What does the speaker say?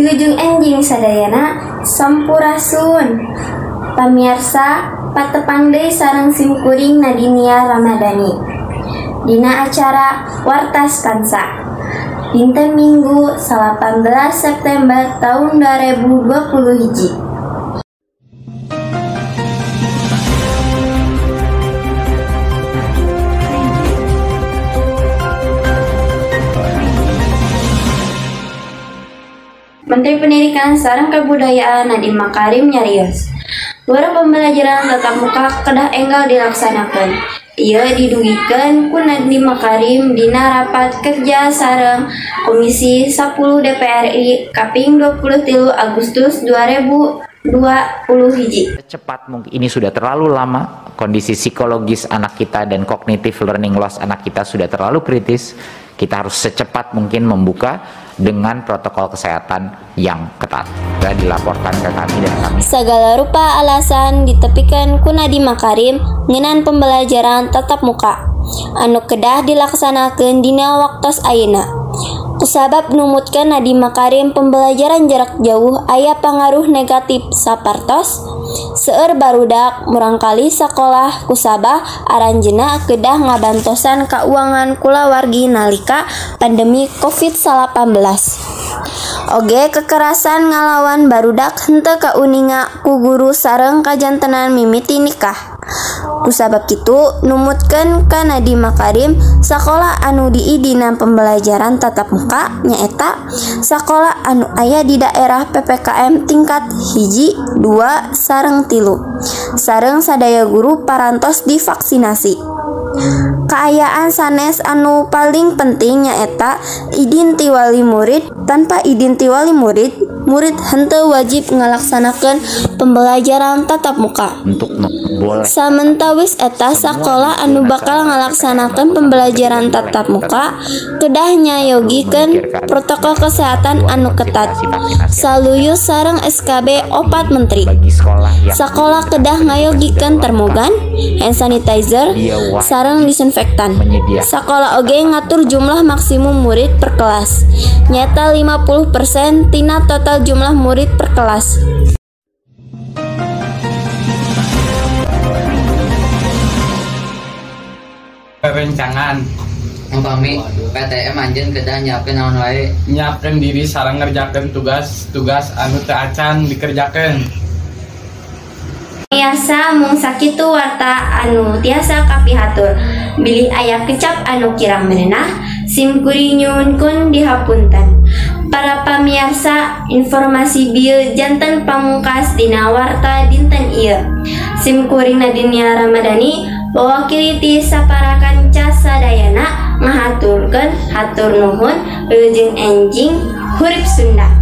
Wilujeng enjing sadayana sampurasun. Pamiarsa patepang deui sareng simkuring Nadinia Ramadhani. Dina acara Warta Stansa. Dinten Minggu 18 September tahun 2020 hiji. Menteri Pendidikan sareng Kebudayaan Nadiem Makarim nyarios, Wara pembelajaran tatap muka kedah enggal dilaksanakan. Ieu didugikeun ku Nadiem Makarim dina rapat kerja sareng Komisi 10 DPR RI kaping 23 Agustus 2020 hiji. Cepat mungkin ini sudah terlalu lama, kondisi psikologis anak kita dan cognitive learning loss anak kita sudah terlalu kritis. Kita harus secepat mungkin membuka dengan protokol kesehatan yang ketat. Dan dilaporkan ke kami dan kami. Segala rupa alasan ditepikan ku Nadiem Makarim ngeunaan pembelajaran tatap muka anu kedah dilaksanakeun dina waktos ayeuna. Kusabab numutkeun Nadiem Makarim pembelajaran jarak jauh aya pangaruh negatif sapartos seueur barudak murangkalih sakolah kusabab aranjeunna kedah ngabantosan kauangan kulawargi nalika pandemi Covid-19. Oge kekerasan ngalawan barudak henteu kauninga ku guru sareng kajantenan mimiti nikah. Kusabab kitu numutkeun ka Nadiem Makarim sakola anu diidinan pembelajaran tatap muka nyaeta sakola anu aya di daerah PPKM tingkat 1, 2, sareng 3 sareng sadaya guru parantos divaksinasi. Kaayaan sanes anu paling penting nyaeta idin ti wali murid. Tanpa idin ti wali murid, murid henteu wajib ngalaksanakeun pembelajaran tatap muka. Untuk boleh. Samentawis eta sakola anu bakal ngalaksanakeun pembelajaran tatap muka kedah nyayogikeun protokol kesehatan anu ketat. Saluyu sareng SKB 4 menteri. Sakola kedah ngayogikeun termogan, hand sanitizer, sareng disinfektan. Sakola oge ngatur jumlah maksimum murid per kelas. Nyata 50% tina total jumlah murid per kelas. Perencanaan umpami PTM anjeun kedah nyiapkeun naon wae? Nyiapkeun diri sareng ngerjakeun tugas-tugas anu teu acan dikerjakeun. Tiasa mung sakitu warta anu tiasa kapihatur. Bilih aya kecap anu kirang merenah, sim kuring nyuhunkeun dihapunten. Para pamiarsa, informasi bieu janten pamungkas dina warta dinten ieu. Sim kuring Nadinia Ramadhani mewakili ti saparakanca sadayana ngahaturkeun hatur nuhun wilujeng enjing hurip Sunda.